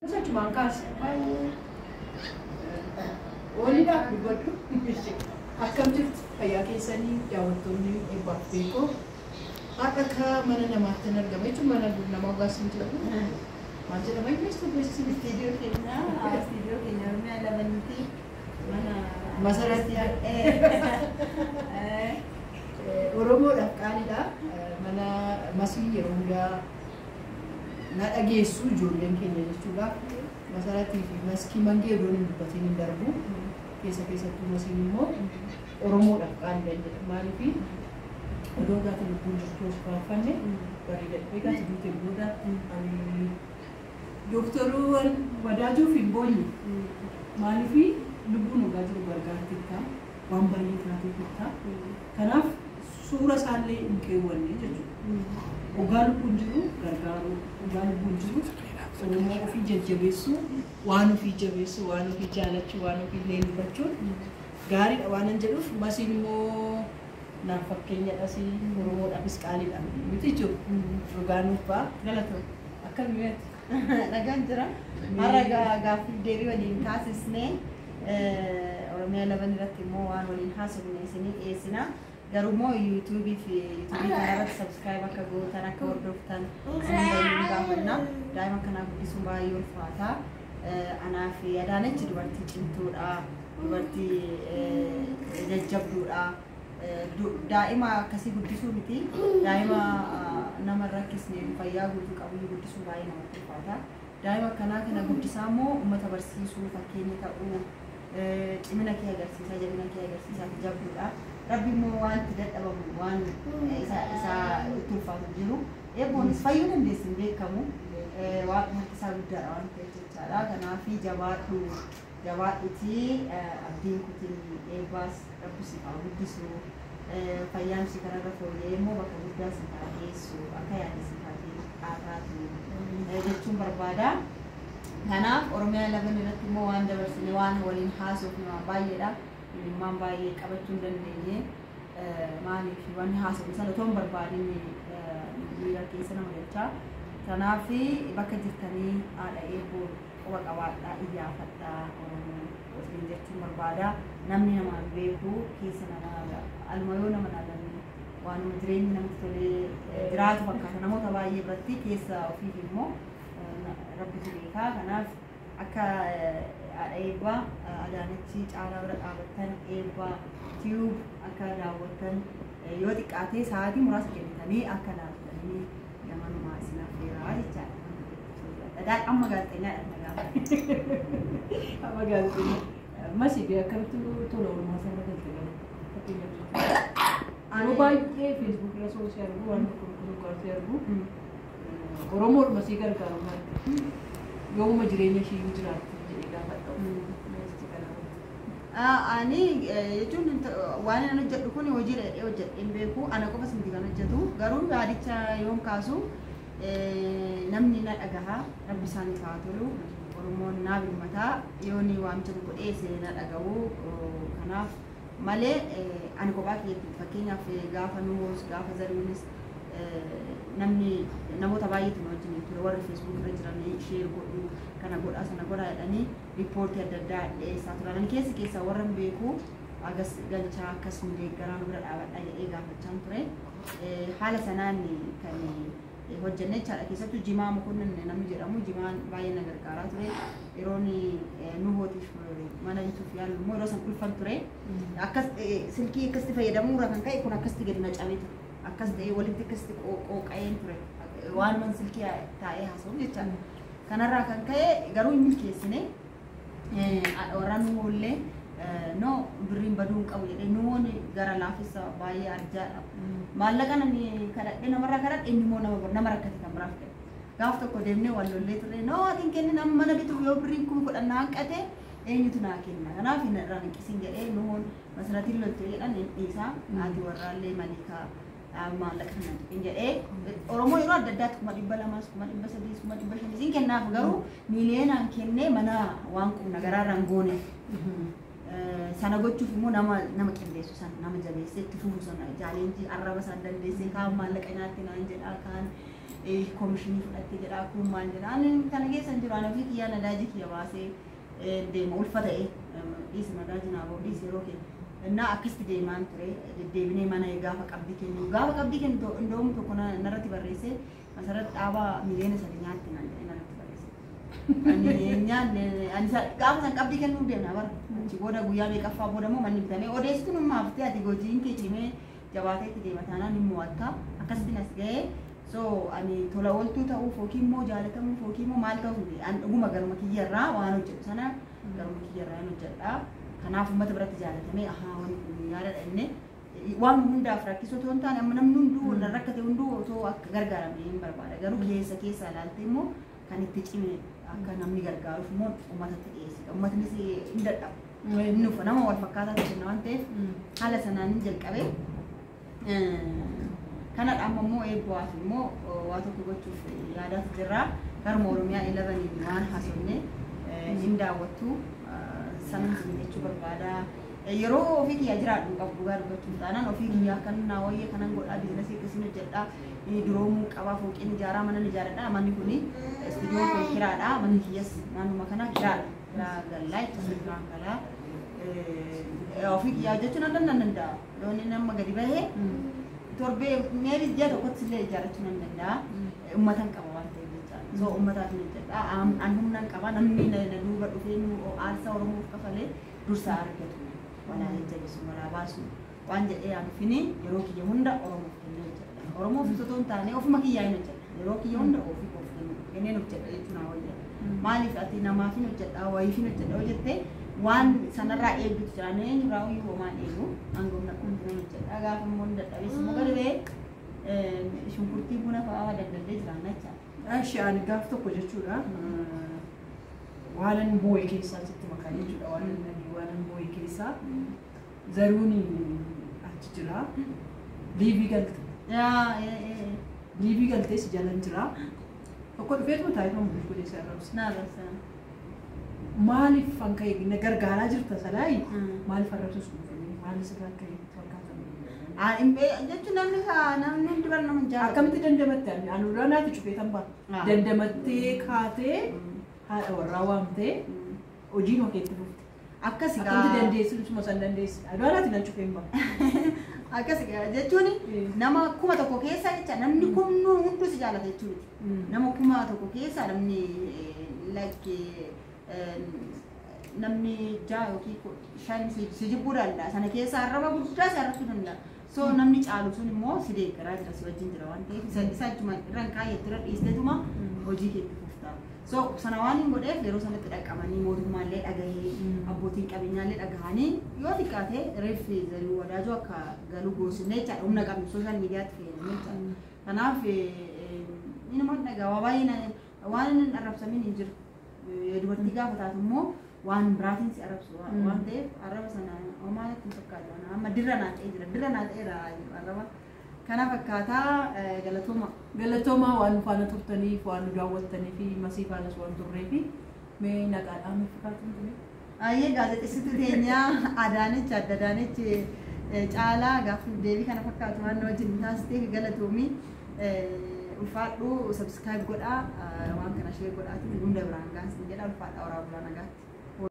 Achumaan kaase. Oolidha dubbadhu. Akkam jirtu, fayyaa keessanii, daawwattoonni Eebbaaf Beekoo? Har'a akka mana namaatti hin argama jechuun mana namaa ogaas hin jedhu. Maal jedhama inni istuudiyoon? Istiidiyoo keenya, istiidiyoo keenya Oromiyaa lamanitti mana Masaratti Oromoodhaaf qaaliidha. Mana Masii yeroo hundaa na dhageessu ijoolleen keenya jechuudha. Masaratii fi Maskii Mangee odoon hin dubbatiin hin darbu. Keessa keessattuu Masiin immoo Oromoodhaaf qaaliidha jedha. Maaliif odoo gaafa lubbuun jirtu osoo faarfanne bareeda dhufee gaafa duuteen booda ani dooktaruu wadaajuuf hin boonye. Maaliif lubbuun ogaa jiru gargaarteetta, waan baay'ee taateetta. Kanaaf suura isaallee hin keewwanne jechuudha. Ogaa lubbuun jiru gargaaruu, ogaa lubbuun jiru Oromoo ofii jajjabeessuu, waan ofii jabeessuu, waan ofii jaalachuu, waan ofii leellifachuun gaariidha waan hin jedhuuf. Masiin immoo naaf fakkeenyadhas, Oromoodhaafis qaaliidha miti jechuudha. Dhugaa nuuf ba'a. Galatoo. Akkam mi'aati? Nagaan jira. Har'a gaaffii deebii waliin taasisnee Oromiyaa laban irratti immoo waan waliin haasofne isinii dhiyeessina. Garuu immoo yuutuubii fi yuutuubii kanarratti subscribe akka gootan, akka hordoftan isin baay'ee gaafanna. Daa'ima kanaa guddisuun baay'ee ulfaata. Anaa fi Adaanechi dubartii cimtuudha. Dubartii jajjabduudha. Daa'ima akkasii guddisuu miti. Daa'ima nama hin rakkisne, fayyaa guutuu qabu guddisuu baay'ee namatti ulfaata. Daa'ima akkanaa kana guddisaa immoo uummata barsiisuu, fakkeenya ta'uu, cimina kee agarsiisaa, jabina kee agarsiisaa jabduudha. Rabbi immoo waan itti dadhabamu, waan isa itti ulfaatu jiru. Eebboonis fayyuu dandeessi, hin beekamu. Waaqni harki isaa guddaadha waan ta'eef jechaadha. Kanaaf jabaadhu, jabaadhutii abdiin kutin. Eebbaas Rabbi siif haa guddisu. Fayyaan si kanarra fooyya'ee immoo bakka guddaa siif haa geessu, akka yaade siif haa taatu jechuun barbaada. Kanaaf Oromiyaa laban irratti immoo waan dabarsine, waan waliin haasofne waan baay'eedha. Imimmaan baay'ee qabachuu hin dandeenye. Maaliif wanni haasofne sana otoo hin barbaadin miira keessa nama galchaa. Kanaaf bakka jirtanii haadha Eebboo quba qabaadhaa, iyyaafadhaa Oromoo ofiin jechuun barbaada. Namni namaan beeku keessa namaa aluma yoo nama laalanii waanuma jireenyi namatti tolee jiraatu fakkaata namoota baay'ee biratti, keessa ofiif immoo Rabbitu beekaa. Kanaaf akka haadha Eebbaa Adaanechi caalaa bira dhaabattan, Eebbaa Tube akka daawwattan, yoo xiqqaatee sa'aatii muraasa kennitanii akka laaltanii gamanumaa isin affeeraa jechaadha. Amma gaazexeessaadha na gaafate. Amma gaazexeessa. Masii akkamitti tola oolmaa sana galte garuu fakkeenyaaf jechuudha. Yeroo baay'ee Feesbuuk irra soosii argu, waan tokko tokko tokko argu, Oromoodhuma sii gargaaru marga. Yoomuma jireenya ishee iyyuu jiraatti jedhee gaafadha. Ani jechuun waan inni hojjedhu kun hojii jedhee hojjedhee hin beeku. Ana qofas miti kan hojjetu. Garuu yaadicha yoon kaasu namni na dhagaha. Rabbi isaaniif haa tolu. Oromoon naa birmataa, yoon waamicha tokko dhiyeesse na dhagahu. Kanaaf malee ani kophaa kiyyatti, fakkeenyaaf gaafa Nuhos, gaafa Zarihuunis namni namoota baay'eetu nu wajjin ture. Warri Feesbuuk irra jiranii share godhu, kana godhaa, sana godhaa jedhanii riippoortii adda addaa dhiyeessaa turan. Ani keessa keessaa warra hin beeku agas galchaa, akkas nu deeggaraa, nu bira dhaabadhaa jedhee gaafachaan ture. Haala sanaan kan hojjenne jechaadha. Keessattuu Jimaa Mokonnin namni jedhamu, Jimaan baay'ee na gargaaraa ture. Yeroon Nuhootiif mana bituuf yaalu immoo yeroo san ulfan ture. Akkas silkii akkasitti fayyadamuu irraa kan ka'e kun akkasitti gadi na cabee ture. Akkas ta'ee walitti akkasitti qooqa'een ture. Waan man silkii taa'ee haasa'u jechaadha. Kanarraa kan ka'e garuu hin milkeessine. Warra Nuhoollee no birriin baduu hin qabu jedhee. Nuhoon gara laafessa, baay'ee arjaadha. Maallaqa namni kadhadhee namarraa kadhadhe, inni immoo nama rakkate kan biraaf kenna. Gaaf tokko deemnee wal lollee turre. No, ati hin kennin, amma mana bituuf yoo birriin 10,000 na hanqate eenyutu naa kenna? Kanaaf hin irraan hanqisin jedhee. Nuhoon Masaratiin lolte jedhan hin dhiisaa. Haati warraallee maliikaa maallaqa kana hin jedhee. Oromoo yeroo adda addaatti 200,000s, 300,000s, 500,000s hin kennaaf, garuu miiliyoonaan kennee mana waan qubna garaarraan gooneef. Sana gochuuf immoo nama qindeessu sana, nama jabeessee itti fufu sana, challenge arraba isaan dandeessee, kaan maallaqa nyaatti naan jedhaa, kaan Koomishinii fudhatte jedha, kun maal jedha. Ani kana keessa hin jiru, ani ofii kiyyaa nadaajii kiyya baasee deema ulfa ta'e dhiisi nadaajii naa bahu dhiisi yeroo kee. Innaa akkasitti deemaan ture deddeebinee mana gaafa qabdii kennu indoomu tokko narratti barreesse Masarat Dhaabaa 3 miliyoona nyaatti naan jedhe narratti barreesse. Ani nyaanne ani gaafa san qabdii kennuu deemna bara. Achi booda guyyaa meeqaffaa booda immoo manni bitamee odeessituun immoo haftee ati hojiin kee cimee jabaatee itti deema taanaan hin mo'atta. Akkasitti as ga'ee so ani tola ooltuu ta'uuf yookiin immoo jaalatamuuf yookiin immoo maal ta'uuf miti. Ani dhuguma garuma kiyyarraa waan hojjedhu sana garuma kiyyarraa hin hojjedha. Kanaaf uummata biratti jaalatamee ahaa wanni kun yaadadha inni waan hundaaf rakkisoo otoo hin taane amma namni hunduu wal rakkate hunduu otoo akka gargaarame hin barbaada. Garuu keessa keessa ilaalte immoo kan itti cime akka namni gargaaruuf immoo uummatatti dhiyeessita. Uummatnis hin dadhabu. Inni ufa nama wal fakkaataa kenna waan ta'eef haala sanaan hin jalqabe. Kanadha amma immoo eebbaaf immoo waa tokko gochuuf yaadaatu jirra. Karuma Oromiyaa 11 waan haasofne hin daawwattu sanan isin jechuu barbaada. Yeroo ofii kiyyaa jiraadhu qabu dhugaa dubbachuuf taanaan ofii kiyyaa kan naa wayya kanan godhaa biizinasii akkasiin hojjedhaa duroomuu qabaa fooqiin ijaaraa mana ijaaradhaa manni kuni istiidiyoon kun kiraadha manni kiyyas naannuma kana kiraadha kiraa gallaa jechuudha kiraan galaa ofii kiyyaa hojjechuu nan danda'a loon inni amma gadi bahee torbee meebi ji'a tokkotti illee ijaarrachuu nan danda'a uummatan qaba waan ta'eef jechaadha so uummataaf hin hojjedha an humnan qaba namni na duuba dhufee nu aarsaa Oromoof kafalee dursaa argatu walaa jajjabeessu walaa baasu waan jedhee yaadufini yeroo kiyya hunda Oromoof kennee hojjedha. Oromoof osoo hin taane ofuma kiyyaa hin hojjedha. Yeroo kiyya hunda ofii koof kenneen hojjedha jechuun haa wayya. Maaliif ati namaaf hin hojjedha wayiif hin hojjedha hojjette waan sanarraa eegdutu jira. Eenyurraa iyyuu homaan eegu hanga humna qulqullinaan hojjedha. Gaafa immoo hin dadhabees immoo gadi ba'ee shunkurtii buna fa'aa daldallee jiraanna jechaadha. Ashi ani gaaf tokko jechuudha. Waanan boo'e keessaa sitti makaa jechuudha. Waanan boo'e keessaa zaruun achi jira. Liivii galte. Liivii galtee si jalan jira. Tokko dhufeetuma taa'ee bulchuudhee si arrabsa. Na arrabsa. Maaliif an ka'e na gargaaraa jirta salaayi? Maaliif arrabsus dhufee maaliif sirraa ka'e fakkaatan? Jechuun namni namni hundi bara nama hin jaallatu. Akkamitti dandamatte ani ani naati cufee tan ba'a. Dandamattee kaatee haadha warraa waamtee hojiin keetti fufte. Akkas Akkamitti dandeessi suma san dandeessi? Aduu naati nan cufee hin ba'a. Akkas jechuun nama 1000 keessa jecha namni kumnuu hunduu si jaalata jechuudha. Nama 1000 keessa namni like namni ja'a yookiin shan si jibbuu danda'a. Sana keessa arraba guddaa si arrabsuu danda'a. So namni caalu sun immoo si deeggaraa jira si wajjin jira waan ta'eef isa achuma irra hin kaayettu irra dhiisteetuma hojii keetti fufta. So sana waan hin godheef yeroo sanatti dhaqqabanii mootummaallee dhagahee abbootiin qabeenyaallee dhagahanii yoo xiqqaate reeffi Zariuu Wadaajoo akka galu goosifne jechaadha humna qabnu social mediatti fayyadamne jechaadha. Kanaaf inni dhagaa waa baay'ee waan hin arrabsamin hin jiru. Dubartii gaafa taatu immoo waan biraatiin si arrabsu waan ta'eef arraba sana homaa natti hin fakkaatu. Amma dirra naa ta'ee jira dirra naa ta'eera arraba. Kana fakkaataa galatooma. Galatoomaa waan nu faana turtaniif waan nu daawwattanii fi masii faanas waan turree fi mee naqaadhaan fakkaatu ture. Ayyee gaazexeessituu teenyaa Adaanech Adda Adaanech Caalaa gaaffii deebii kana fakkaatu waan nu wajjin taasisteef galatoomii ulfaadhu subscribe godhaa waan kana share godhaatiin hunda biraan gahaa jedha ulfaadha horaa bulaa nagaatti.